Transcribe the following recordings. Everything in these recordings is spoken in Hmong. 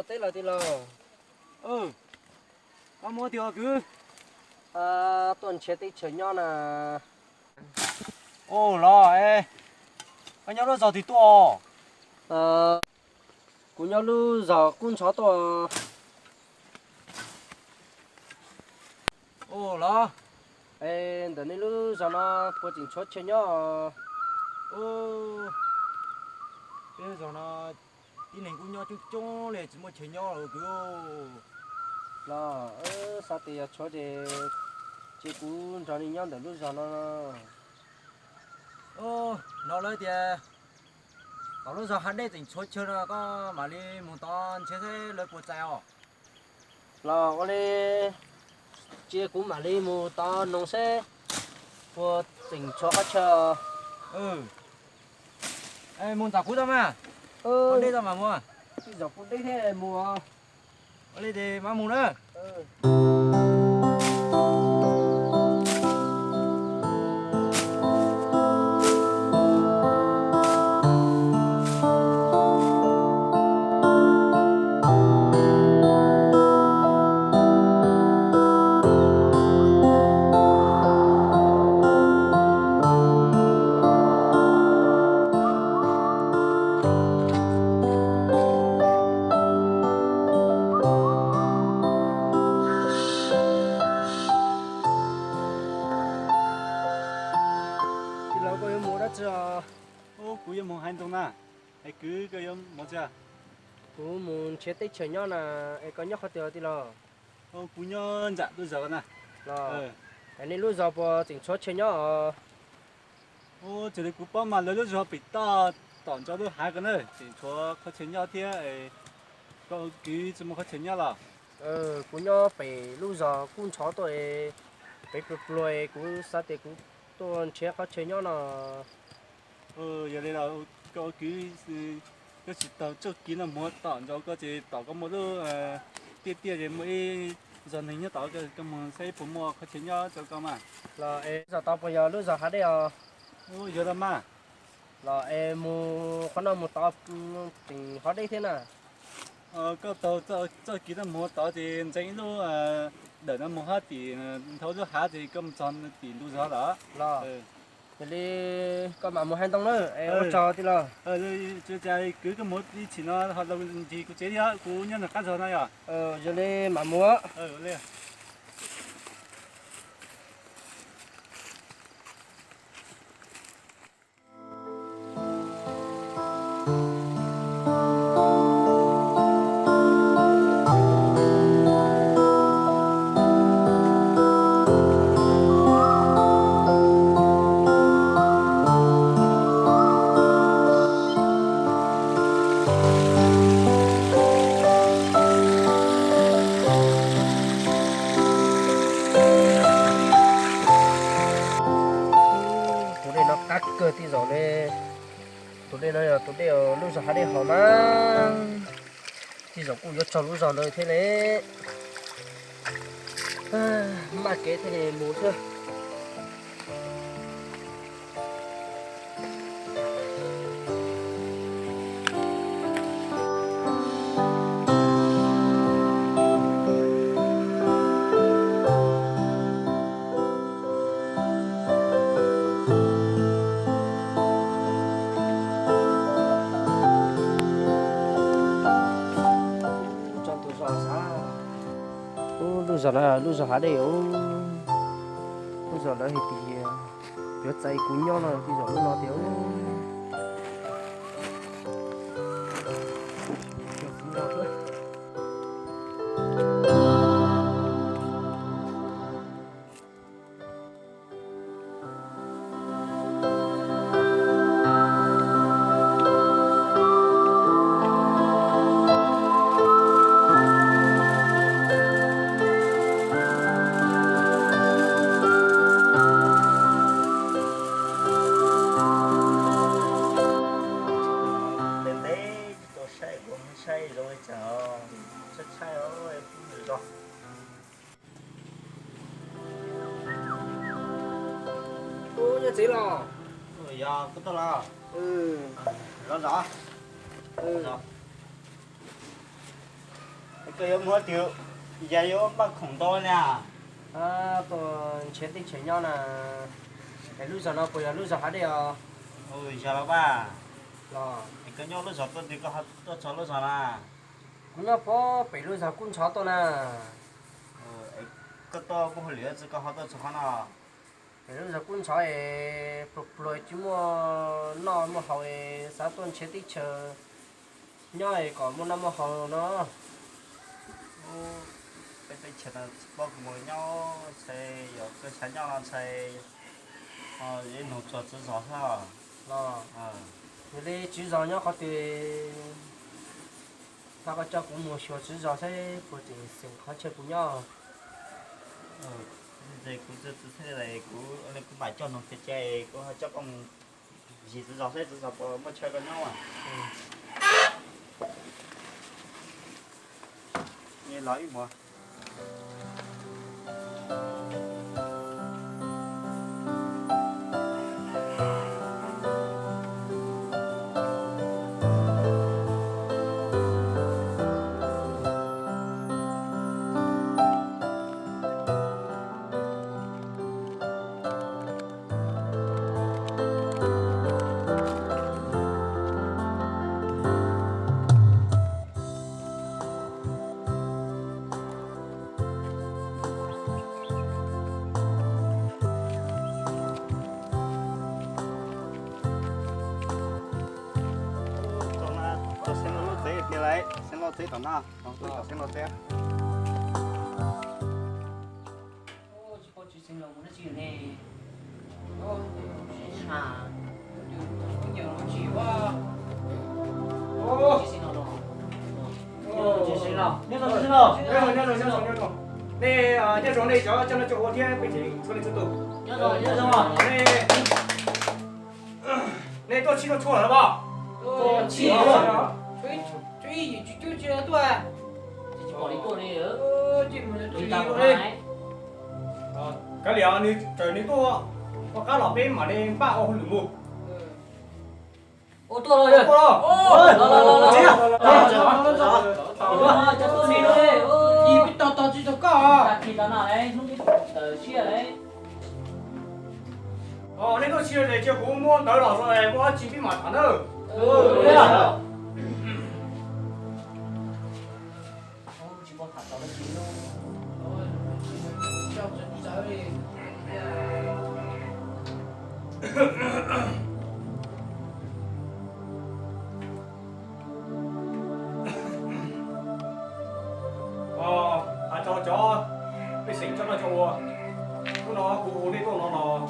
Teb los tij laug. Koj mus tiag kwv? Tuaj nrhiav teb chaws nyob na. Ua los, koj nyob lub zos twg tuaj? Kuv nyob lub zos Kub Ntxhov tuaj. Ua los, es ntawm nej lub zos no puas tseem tshuav chaw nyob? Peb lub zos no tib neeg kuj nyob coob coob li tsis muaj chaw nyob los kwv. Los, xav tias yog tshuav ces, ces kuv nrog nej nyob ntawm lub zos no. Hnov lawv tias tom lub zos Hav Dej tseem tshuav chaw no, koj mam li mus tod nrhiav seb lawv puas txais os. Los ua li, cia kuv mam li mus tod noog seb puas tseem tshuav qhov chaw. Mus ntawm kuv tau mas. Ua deb tau mas mus. Ib zaug kuv deb thiab mus. Ua li ces mam mus na. Tij laug, koj yuav mus dab tsi os? Kuv yuav mus haiv ntoo na. Es kwv, koj yuav mus tsi? Kuv mus nrhiav teb chaws nyob na. Es koj nyob qhov twg tij laug? Kuv nyob nram lub zos na. Los, es nej lub zos puas tseem tshuav chaw nyob os? Raws li kuv paub mas lawv lub zos pem toj tom ntsa lub hav ko na, tseem tshuav qhov chaw nyob thiab. Koj ua kwv tsis muaj qhov chaw nyob los? Kuv nyob pem lub zos Kub Ntxhov tuaj, pem pluag pluag, kuv xav tias kuv tuaj nrhiav qhov chaw nyob no. Yog li los koj ua kwv, koj tsis taug txoj kev no mus tom ntsa ko ces tom koj muaj lub tiaj tiaj ces muaj ib zos neeg nyob tod, koj mus saib puas muaj qhov chaw nyob rau koj mas. Los es zos tod puas yog lub zos Hav Dej os? Yog los mas. Los es mus qhov no mus tod tseem hav deb thiab na. Koj taug txoj kev no mus tod ces ntxeev ib lub dawm no mus hab tim nthab lub hav ces koj mus txog tim ntug zos lawm. Los, yog li koj mam mus hais ntoo na, es ua tsaug tij laug. Kwv, koj mus ib chim no ho los ntsib kuv tsev thiab, kuv nyob nram qab zos no yog. Yog li mam mus. Tus dej no qab kawg tij zaum li. Tus dej no yog tus dej lub zos hav dej hos mas. Tij zaum kuj yuav txog lub zos ntawd thiab li. Maj kev thiaj li mus thiab. Tso tus zos xav. Lub zos no lub zos hav dej. Lub zos lawv hais tias yuav txais kuv nyob no tij zaum lub no tiag. Ntev ntev tsis tau saib, kuv saib zoo li cas, saib saib os, pub nws zog. Ub, nyob tsev los? Yog, koj tuaj los? Los zov. Zov. Koj yuav mus twg, yog yuav npaj khoom ntau na. Tuaj nrhiav teb chaws nyob na. Es lub zos no puas yog lub zos Hav Dej os? Yog los mas. Los, es koj nyob lub zos twg koj ho tuaj txog lub zos na? Kuv nyob pem lub zos Kub Ntxhov tuaj na. Koj tuaj muaj hauj lwm tsi koj ho tuaj txog qhov no? Pem lub zos Kub Ntxhov es pluag pluag tsis muaj noj muaj haus es xav tuaj nrhiav teb chaws nyob es kom muaj noj muaj haus no. Peb teb chaws no tsis paub koj mus nyob ntshai, yog koj xav nyob no ntshai, ib nug txog tswv zos xwb. Los, yog li tswv zos nyob qhov twg? Thov koj coj kuv mus xyuas tswv zos saib puas tseem xeem qhov chaw kuv nyob. Kuv tsis txawj, kuv, kuv mam coj nug kiag, kuv ho coj koj mus zis tswv zos saib tswv zos puas muaj chaw koj nyob. Los ib hmos. Xeev Laus lub tsev tiag lauj, Xeev Laus tsev tom no, Xeev Laus tsev. Nej tuaj sib tuaj txhua lawm los? Kav liam, nws txawm nws tuaj, ua qab los peb mam li npaj ua hauj lwm mus. Ua tuaj los, tuaj los. Nej tuaj tsis tau ntawv los es cia kuv muab ntawv los, muaj dab tsi peb mam tham na. Hais rau cov pej xeem coj noj coj ua, hnub no kuv hu nej tuaj no los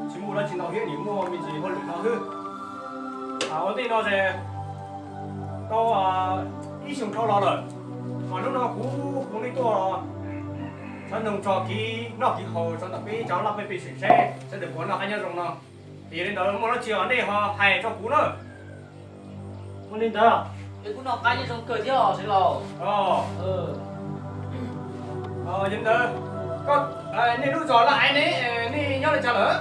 tsis muaj dab tsi ntau thiab, nim muaj me ntsis hauj lwm no xwb. Ua ntej no ces tau ib xyoos dhau los lawm, mas hnub no kuv hu nej tuaj los xav noog txog kev noj kev haus rau ntawm peb cov laj mej pej xeem seb sawv daws puas noj qab nyob zoo no. Yog li ntawd muaj dab tsi nej ho hais rau kuv na. Ua li ntawd, kuv noj qab nyob zoo kawg thiab os Xeev Laus. Yog li ntawd, nej lub zos laj aiv ne, nej nyob li cas lawm?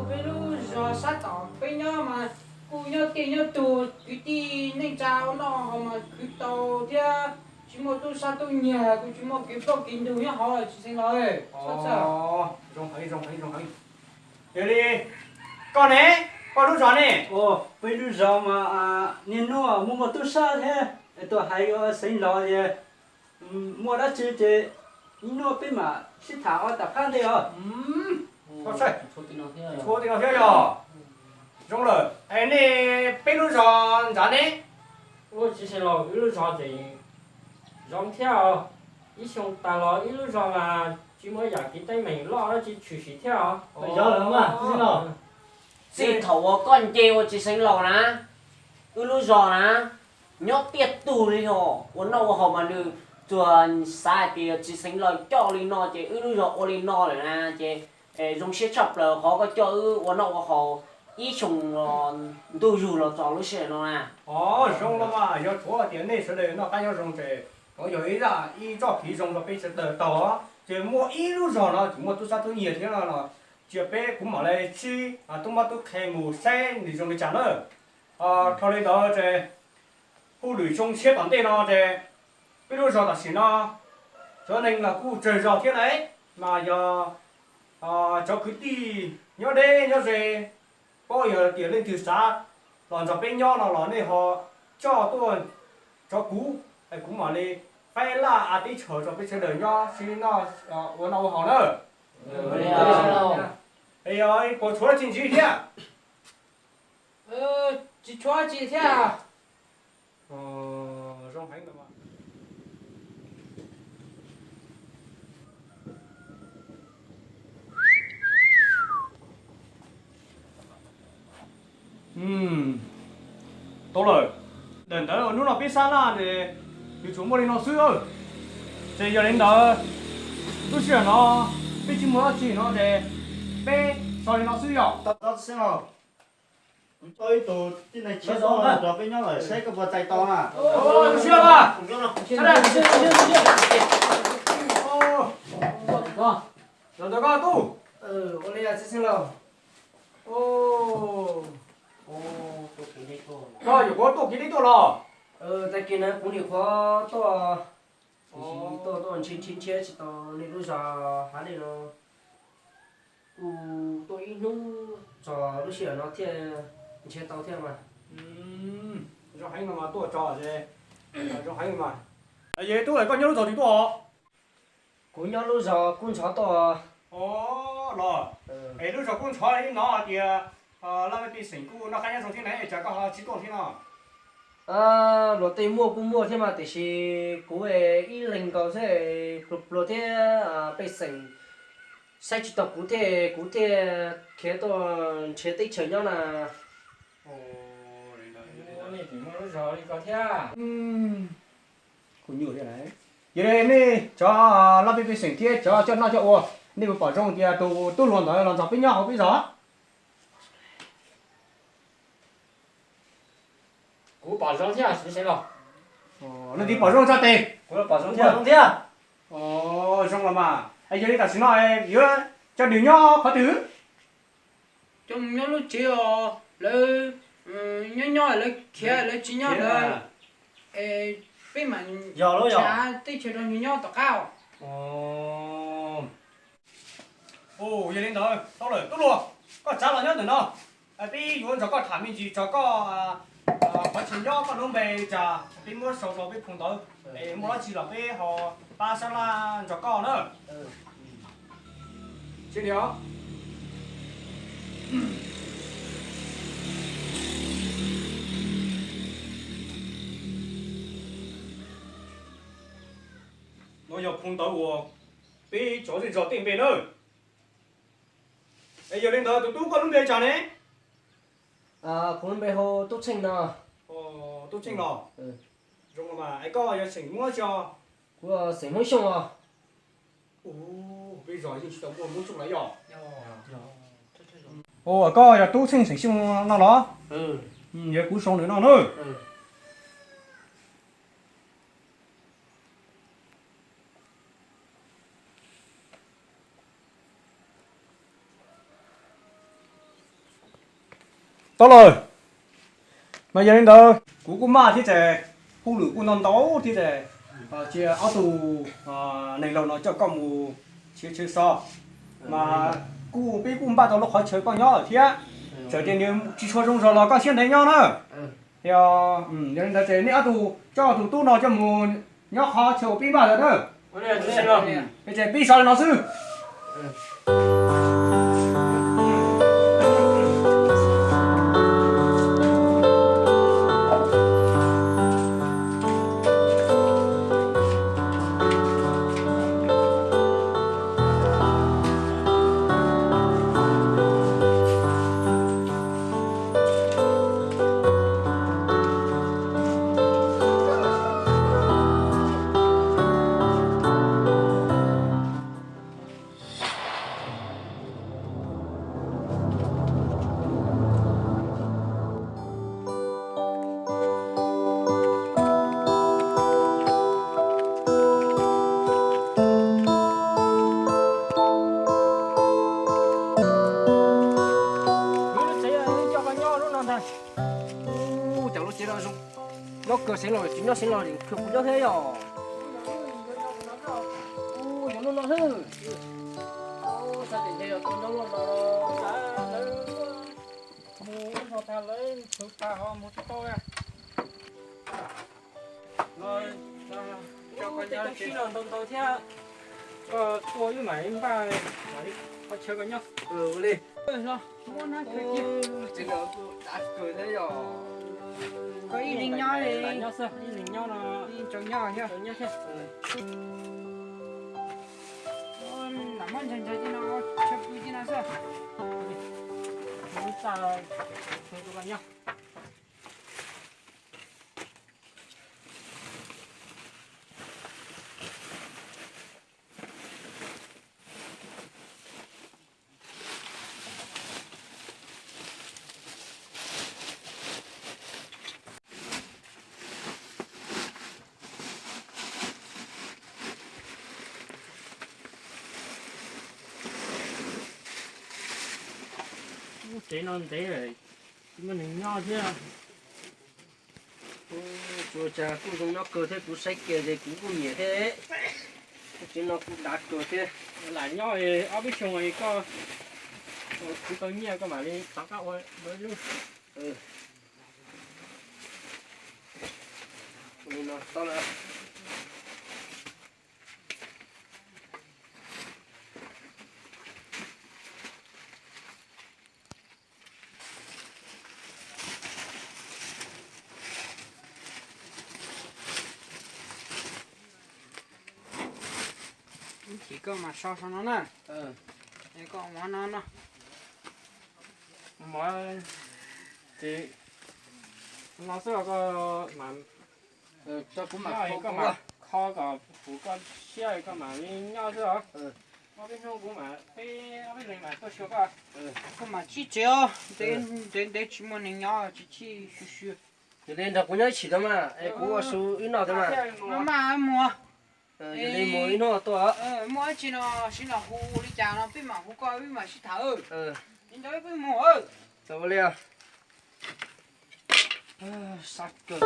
Peb lub zos sab tom peb nyob mas kuj nyob tej nyob tug, kwv tij neej tsa ua noj haus mas khwv tau thiab, tsis muaj tub sab tub nyiag, kuj tsis muaj kev ploj kev ntug nyob hauv tsis Xeev Laus. Zoo heev, zoo heev, zoo heev. Yog li koj ne, koj lub zos ne? Peb lub zos mas niaj hnub muaj muaj tub sab thiab, tuaj hais Xeev Laus es muaj dab tsi ces ib hnub peb mam sib tham ua tom qab ntej os. Tshuav tej no thiab yog? Zoo lawm. Es nej peb lub zos ntawd ne? Ua tsis Xeev Laus, wb lub zos ces zoo thiab os. Ib xyoo tas los ib lub zos mas tsis muaj yam kev teeb meem loj dab tsi tshwm sim thiab os. Yog lawm mas, txij thaum uas koj nce ua tsis Xeev Laus na, wb lub zos na nyob tiaj tug li os. Ua noj ua haus mas nws tsuas xav hais tias tsis Xeev Laus coj li no ces wb lub zos ua li no lawm na ces zoo siab tshaj plaws qhov koj coj wb ua noj ua haus ib xyoo ntuj yug los txog lub sij hawm no na. Os, zoo los mas, yog tshuav tias nej sawv daws noj qab nyob zoo ces kuj yog ib zaj ib txoj kev zoo rau peb sawv daws tau. Ces muaj ib lub zos no tseem muaj tub sab tub nyiag thiab no los cia peb kuv mam li sib tub mab tub qhe mus saib nws zoo li cas na. Dhau li ntawd ces hauj lwm xyoo tshiab tom ntej no ces Peb lub zos tam sim no cov neeg los kuj tsawg zog thiab na, mas yog cov kwv tij nyob deb nyob ze, paub yog tias leej twg xav los nrog peb nyob no los nej ho coj tuaj rau kuv, kuv mam li faib laj av teb chaws rau peb sawv daws nyob sib noj ua noj ua haus na. Es yog puas tshuav tsis ntsib thiab? Tsis tshuav tsis thiab. Tau lawm, ntawm ntawd hnub no peb sab laj ces yuav tsum muaj li no xwb. Ces yog li ntawd, lub sij hawm no peb tsis muaj dab tsi no ces peb so li no xwb yog. Kuv coj ib tug tib neeg tshiab tuaj nrog peb nyob lawm, saib koj puas txais tau na. Los ntawm koj tub. Koj yuav qhuav tuaj kev deb tuaj los? Tag kis no kuv nim qhuav tuaj, tuaj tuaj nrhiav nrhiav tsis tau nej lub zos hab li no. Kuv tuaj ib hnub txog lub sij hawm no thiaj nrhiav tau thiab mas. Zoo heev no mas tuaj txog zoo heev mas. Yog tub, koj nyob lub zos twg tuaj? Kuv nyob lub zos Kub Ntxhov tuaj. Los, es lub zos Kub Ntxhov no hais tias laj mej pej xeem kuj noj qab nyob zoo thiab na, es cas koj ho tsis tuaj thiab no? Luag tej muaj kuj muaj thiab mas, tiam sis kuv ib leeg nkaus xwb, pluag pluag thiab pej xeem saib tsis taus kuv thiab, kuv thiaj khiav tuaj nrhiav teb chaws nyob na. Yog li nej cov laj mej pej xeem thiab cov coj noj coj ua, nej puas pom zoo tias tus tub hluas ntawd los nrog peb nyob hauv peb zos? Kuv pom zoo thiab. Leej twg pom zoo tso tes. Kuv pom zoo thiab. Zoo los mas, yog li tam sim no yuav coj nws nyob qhov twg? Coj mus nyob lub tsev os, lawv nyob nyob lawv khiav lawv tsis nyob lawm, peb mam nrhiav teb chaws rau nws nyob tom qab os. Yog li ntawd tau lawm tub hluas, koj tsav los nyob ntawm no, peb yuav nrog koj tham me ntsis txog koj qhov chaw nyob, koj lub npe li cas, peb muab sau rau peb phoo ntawv, es muaj dab tsi los peb ho pab sab laj nrog koj na. No yog phoo ntawv uas peb cov zej zog tej npe na. Es yog li ntawd tus tub, koj lub npe li cas ne? Kuv lub npe hu Tub Tsheej no. Tub Tsheej los? Zoo mas, es koj yog xeem Hmoob tsi os? Kuv xeem Hmoob Xyooj os. Peb zos yeej tsis tau muaj Hmoob Xyooj lawm yog? Koj yog Tub Tsheej xeem Xyooj no los? Yog kuv sau ntawm no na. Tau lawm. Mas yog li ntawd kuv kuj maj thiab ces, hauj lwm kuj ntau ntau thiab ces, cia ob tug neeg laus no coj koj mus nrhiav chaw so, mas kuj peb kuj npaj tau lub qhov chaw koj nyob lawm thiab. Txawm tias nws tsis tshua zoo zog los koj siab ntev nyob na. Yog, yog li ntawd ces nej ob tug coj tus tub no coj mus nyob qhov chaw uas peb npaj ntawd na. Ces peb so li no xwb. Lub tsev no zoo, nyob kawg seev los tsis nyob seev los kawg kuv nyob thiab yog. Mus ib hmo tag lawv tus pag ho mus tsis tau. Los, coj koj nyob tsis los ntau ntau thiab. Koj tuaj wb mam li npaj, mam li qhov chaw koj nyob. Ua li. Koj ib leeg nyob li. Nyob xwb, ib leeg nyob no. Tsaus nyob thiab. Lam muab ntshaw ntshaw ci no, chaw pw ci no xwb. Mus txaj, chaw koj nyob. Lub tsev no ntev lawm, tsis muaj neeg nyob thiab. Ua cas kuj zoo nyob kawg thiab, kuv saib kiag ces kuv kuj nyiam thiab. Lub tsev no kuj dav kawg thiab. Lam nyob ob peb xyoos koj, kuv tau nyiaj koj mam li rov qab ua lub. Li no tau lawm. Ib chim koj mam so so no na. Es koj ua no no. Mus ces no xwb os, koj mam, koj mam kho kom puv koj siab koj mam li nyob xwb os. Ob peb hnub kuv mam, peb ob peb leeg mam tuaj xyuas koj. Koj mam tsib tsev os, ntev ntev tsis muaj neeg nyob tsis tsib xyuas xyuas. Yog li nrog kuv nyob ib chim tau mas es kuv ua su wb noj tau mas. Maj maj mus. Yog li mus ib hnub tuaj. Muaj dab tsi no sib los hu li cas no peb mam hu koj wb mam sib tham. Li ntawd peb mus. Tau ua li. Sab kawg.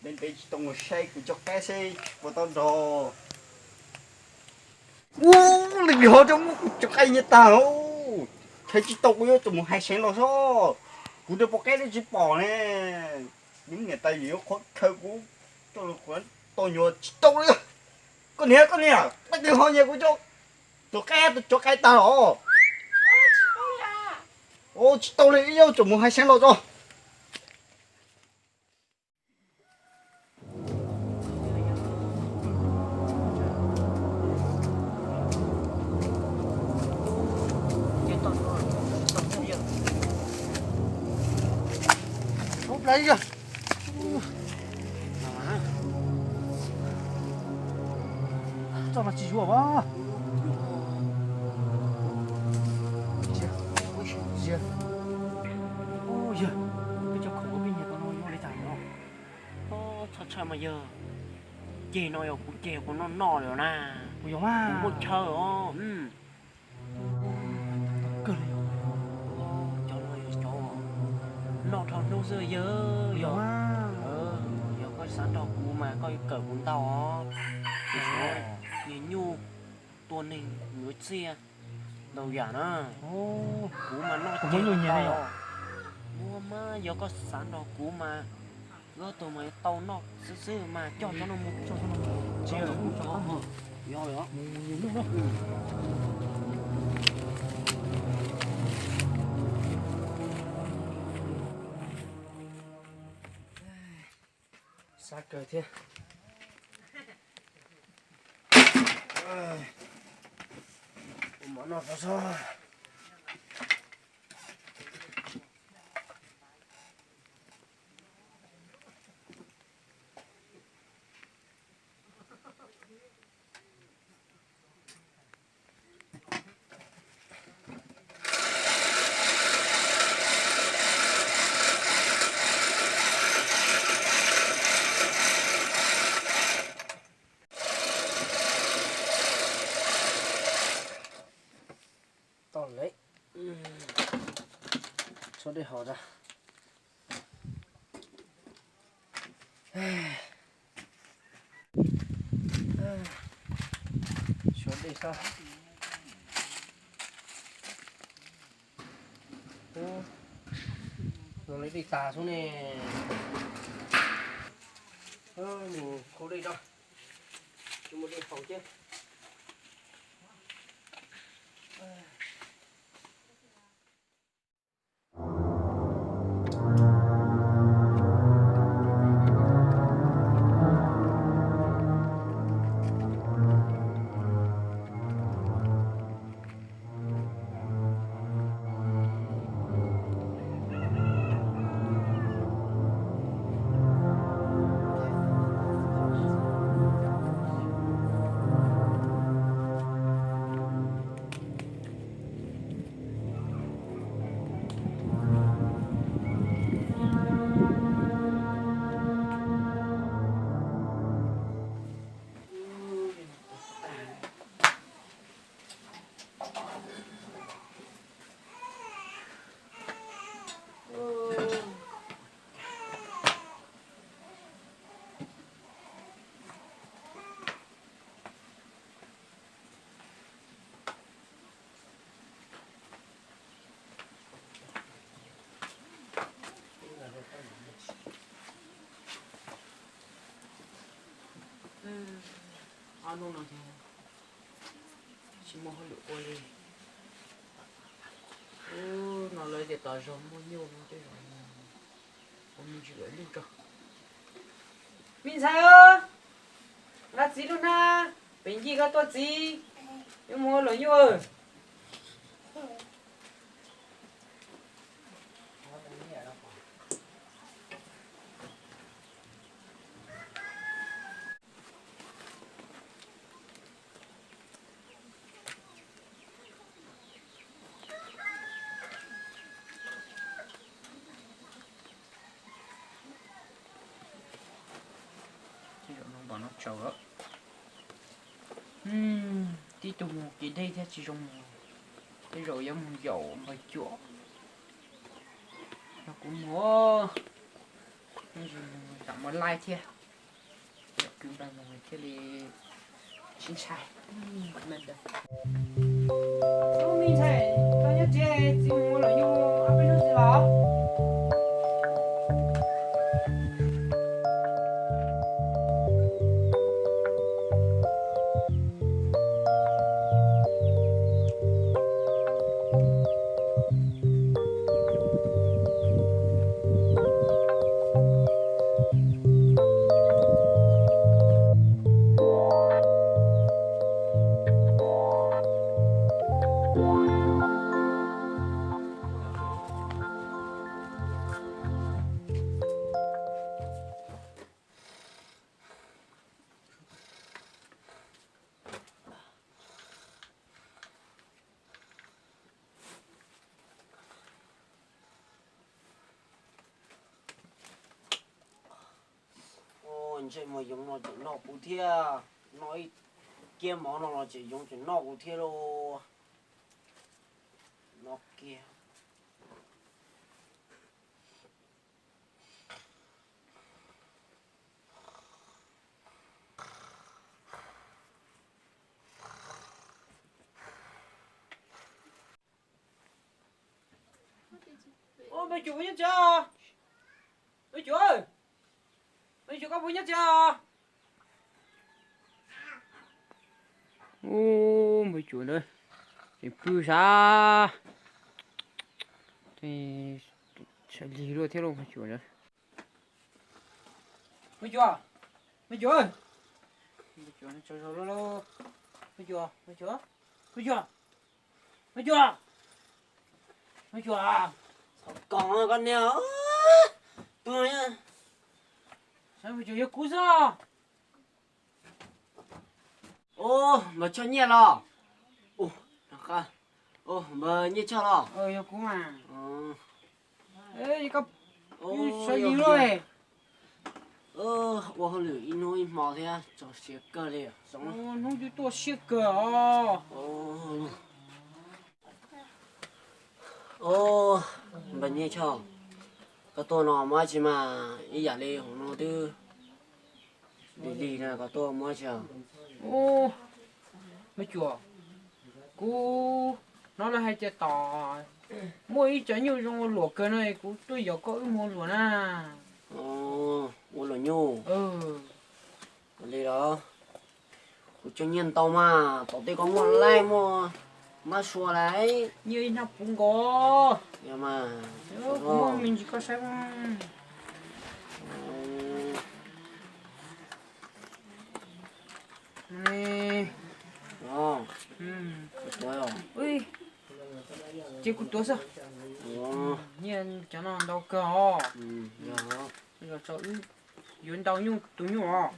Ntev ntev tsis tau mus saib kuv cov qaib seb puas tau nrog. Ua li ho cov muab kuv cov qaib nyiag tag. Saib tsis tau kuv yuav tsum mus hais seev los soj. Kuv rau pom qaib twb tsis pom ne. Nws niam tais yuav qhuav khaws kuv coj los kuv tau nyuag tsis tau li. Koj niam, koj niam, leej twg ho nyiag kuv cov, cov qaib, cov qaib tag los? Tsis tau li, yuav tsum mus hais seev los tso. Txoj no tsis yuav as. Yog, peb cov khoom ua peb nyiag tau no yuav li cas no? Txhob tshaj mas yog, ceg no yog kuv ceg kuv noj noj lawm na. Kuv yog mas kuv muaj chaw os. Kawg li. Cov no yog cov noj dhau hnub xwb yog. Yog, yog koj xav nrog kuv mas koj kawm kuv ntau os. Nyias nyuj tua neeg yuav txiaj ntau yam na. Kuv mas noj ceg ntau. Muaj mas yog koj xav nrog kuv mas ob tug mas tau noj xwb xwb mas coj tsob no mus. Yog lawm. Xav kawg thiab. Mov noj tau xwb. Tau lawm. Tshuab dej haus tso. Tshuab dej tso. Ua li dej tas xwb ne. Mus khau dej tso. Tsis muaj dej haus thiab. Ob hnub no ces tsis muaj hauj lwm ua li. Hnub no lawv tias tom zos muaj nyuj no, tej zaum ua me ntsis luam nyuj tso. Me ntxhais, nqa txiv lub hnab, pem ncig koj tuaj txiv, yuav mus ua luam nyuj. Tej zaum no npam no tsaus lawm. Tib tug mus kev deb thiab tsis zoo mus, tej zaum yuav mus yaum npawg Cuam. Yog kuv mus, tam muaj laij thiab. Kwv npawg mus thiaj li sib ntshai. Ub, me ntxhais, koj nyob tsev, txiv mus ua luam nyuj, ob peb hnub txiv los. Ntsej muag yoov no tseem noj kuv thiab, noj ib kiab mov no los tseem yoov tseem noj kuv thiab lauj. No kiag. Ub, npawg Cuam puas nyob tsev os? Npawg Cuam, npawg Cuam koj puas nyob tsev os? Ub, npawg Cuam ntawd tseem pw sav, tshav lig luaj thiab lauj npawg Cuam ntawd. Npawg Cuam, npawg Cuam, npawg Cuam, npawg Cuam, npawg Cuam, npawg Cuam. Maiv Cuam, Maiv Cuam, koj niag, tus, Maiv Cuam yog kuv xwb. Npawg Choj Nyiaj los? Npawg Nyiaj Choj los? Yog kuv mas. Ua hauj lwm ib hnub ib hmo thiab txog siav kawg li. Hnub twb tuaj siab kawg os. Npawg Nyiaj Choj, koj tuaj no muaj dab tsi mas ib yam li hauv no twb lig lig na, koj tuaj muaj dab tsi? Maiv Cuam, kuv hnov lawv hais tias tom muaj ib co nyuj zoo ua luam kawg no, kuv tuaj yaum koj wb mus ua luam na. Ua luam nyuj? Li los, kuv cov nyiaj ntau mas, tom tej koj muaj laij muaj mab sua lawm. Nyiaj ib hnab puv nkaus. Yog mas, muaj me ntsis koj saib. Ces kuv tuav xwb. Nyiaj cov no ntau kawg os. Yuav ntau nyuj tus nyuj os.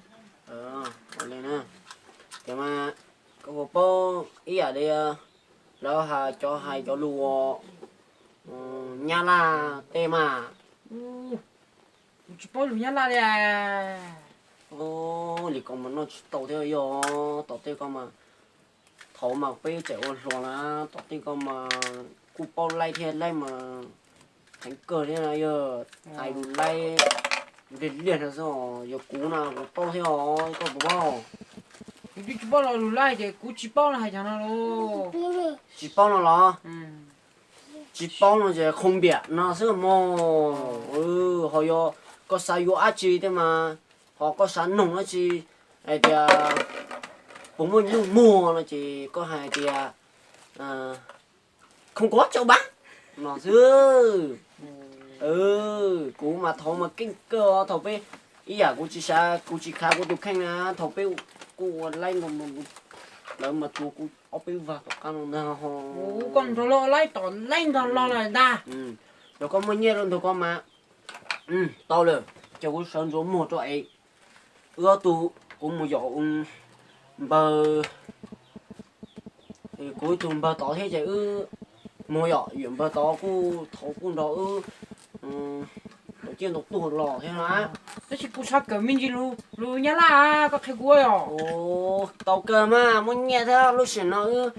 Ua li na, ces mas koj puas paub ib yam li lawv cov hais cov lus Nyab Laj tej mas? Kuv tsis paub lus Nyab Laj li. Li koj mas noj tsis tau thiab yog, tom tej koj mas, thaum mas peb tseem ua hluas na, tom tej koj mas kuj paub laij thiab, laij mas heev kawg thiab na yog, hais lus laij liag liag no xwb, yog kuv na kuv paub thiab os, koj puas paub? Kuv twb tsis paub los lus laij ces kuv tsis paub no hais cov no los. Tsis paub no los? Tsis paub no ces không biết no xwb mog. Ho yog koj xav yuav dab tsi tej mas, ho koj xav noog dab tsi, hais tias puas muaj nyuj muag no ces koj hais tias không có châu báu no xwb. Kuv mas thaum mas keej kawg thaum peb, ib yam kuv tsis xav kuv tsis khav kuv tus kheej na, thaum peb kuj ua laij, lawv mas tsuas kuv ob peb vag tom qab no ntag ho. Koj nrog luag laij tom laij nrog luag lawm ntag. Yog koj muaj nyiaj rau ntug koj mas tau lawm, ces kuv sawv ntxuav muag rau es wb ob tug, kuv mus yaum npawg, kuv ib tug npawg tod thiab ces wb mus yaum npawg tod kuj thaum kuj nrog wb tau ciaj ntau tuag los thiab na. Tab sis kuv xav kawm me ntsis lus Nyab Laj, koj qhia kuv os. Tau kawg mas, muaj nyiaj thiab lub sij hawm no wb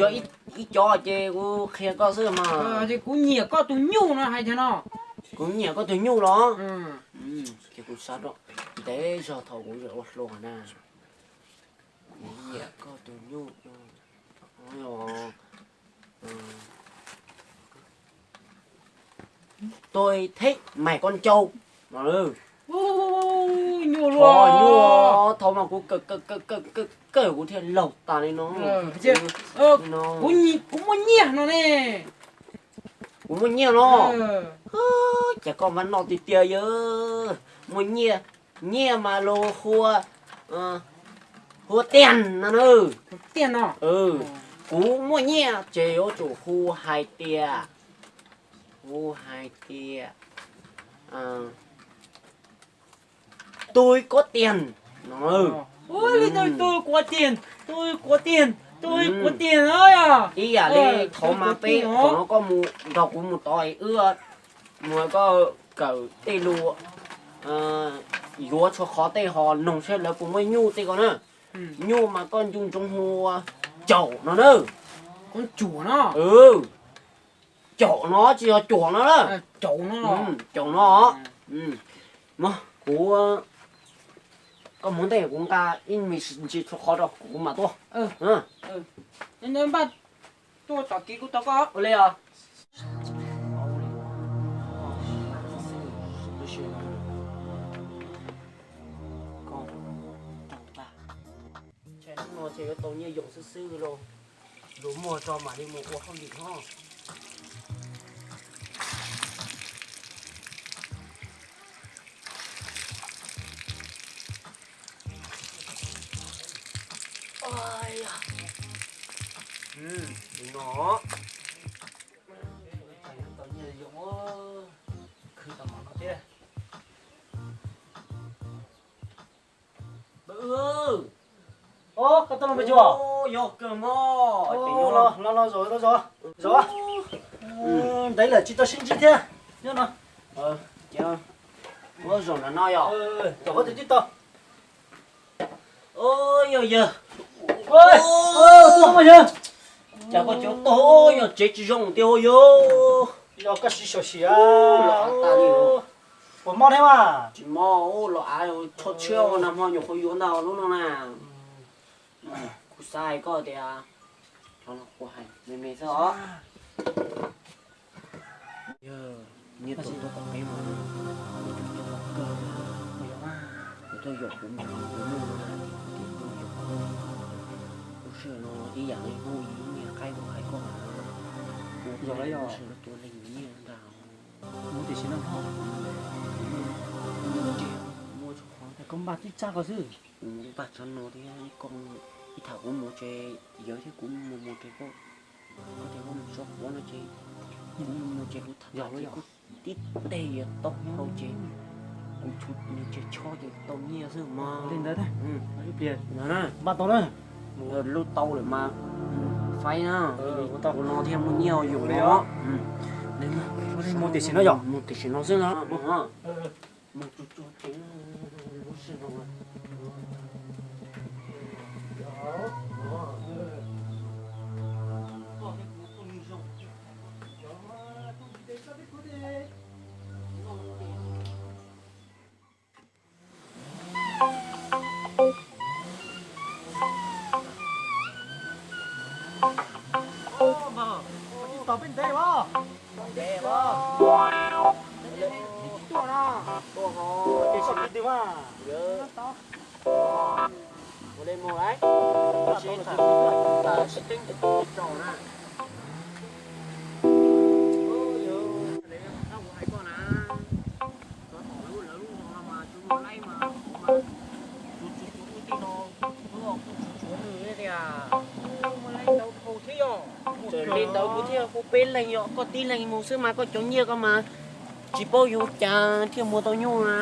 yog ib co ces kuv qhia koj xwb mas. Ces kuv nyiam koj tus nyuj no hais tias no. Kuv nyiam koj tus nyuj los? Ces kuv xav rau ntev zog thaum kuv ua hluas na. Kuv nyiam koj tus nyuj. Tôi thích mày con trâu no. Nyuj los, nyuj, thaum mas kuv kawm kawm kawm kawm kawm kuv thiaj laug tas li no. Kuv muaj nyiaj no ne. Kuv muaj nyiaj no. Ces koj mas noj tiag tiag yawg. Muaj nyiaj, nyiaj mas los hua, hua tiag no na. Kuv muaj nyiaj ces yuav tsum hu hais tias, hu hais tias tôi có tiền no. Ua li tôi có tiền, tôi có tiền, tôi có tiền. Ib yam li thaum mas peb thaum no koj mus nrog kuv mus tod wb mus koj kawm tej lus yuav tshuav qhov tej ho noog seb lawv puas muaj nyuj tej ko na. Nyuj mas koj ncu ntsoov hu caum no na. Caum no, tsis yog cuam no na. Caum no. Kuv, koj mus ntej kuv nqa ib me ntsis tshuav qhov rau kuv mam tuaj. Npaj tuaj tom kev kuv tos koj. Ua li os. Hnub no ces yuav tau nyiaj yoos xwb xwb lauj. Luag muag tso mam li mus ua hauj lwm no. Li no. Khwv tau mov no thiab. Os, koj tuaj los pes tsawg? Yog kawg mog. Los los, zaum tau zaum. Zaum. Ntev lawm tsis tau sib ntsib thiab. Nyob no. Ua zaum no no yog. Zaum qhov twg twb tau. Yog yawg. Yawg, cas koj cov tog yog tsev tsis zoo tiag yog. Yog koj siv xyuam xim. Puas mob thiab mas? Tsis mob, los av tsho tshiab ua nag hmo nyuam qhuav yuav ntag lub no na. Kuv xav hais koj tias, cov no kuv hais me me xwb os. Yog nyiaj txiag tuaj tom peb mas, kuv cov nyiaj tau kawg, kuv tuaj yuam kuv me kuv nug no na, kuv tias koj yuam kuv. Lub sij hawm no ib yam li hnub ib niag qaib kuv hais koj na, kuv lub sij hawm no tua leej nyiaj ntag. Mus tiam sis no, kuv muaj tsis qhov, koj npaj tib txaj ko xwb. Kuv npaj txog no thiab, koj ib tham kuv mus tsev, yawg thiab kuv mus mus tsev koj, koj tias koj mus tso quav no ces kuv mus mus tsev kuv tham tham ces kuv tib teg yuav tau nyiaj hauv ces kuv txhuv nws tsev tshob ces tau nyiaj xwb mas. Li ntawd, ib pliag npaj tau na. Lub tau lawm mas faib na, ua no thiaj muaj nyiaj yuav li os. Mus tiam sis no yog mus tiam sis no xwb na. Mus tsuag tsuag ces lub sij hawm no. Tos peb ntev os. Ntev os. Tuaj no. Tuaj ho. Ces sib twg mas. Ua li mus lawm. Sib tham tas sib teeb tso na. Yog kuv hais koj na, tos tom lub lawv lub zos no mas tsis muaj laib mas, tsuav tsuav tsuav ub tij no, kuj tsuav tsuav nws tias, muaj laib ntau dhau thiab yog. Txawm li ntawd kuv thiaj hu peb leeg, yog koj tib leeg mus xwb mas koj cov nyiaj koj mas tsis paub yuav cas thiaj muag tau nyuj na.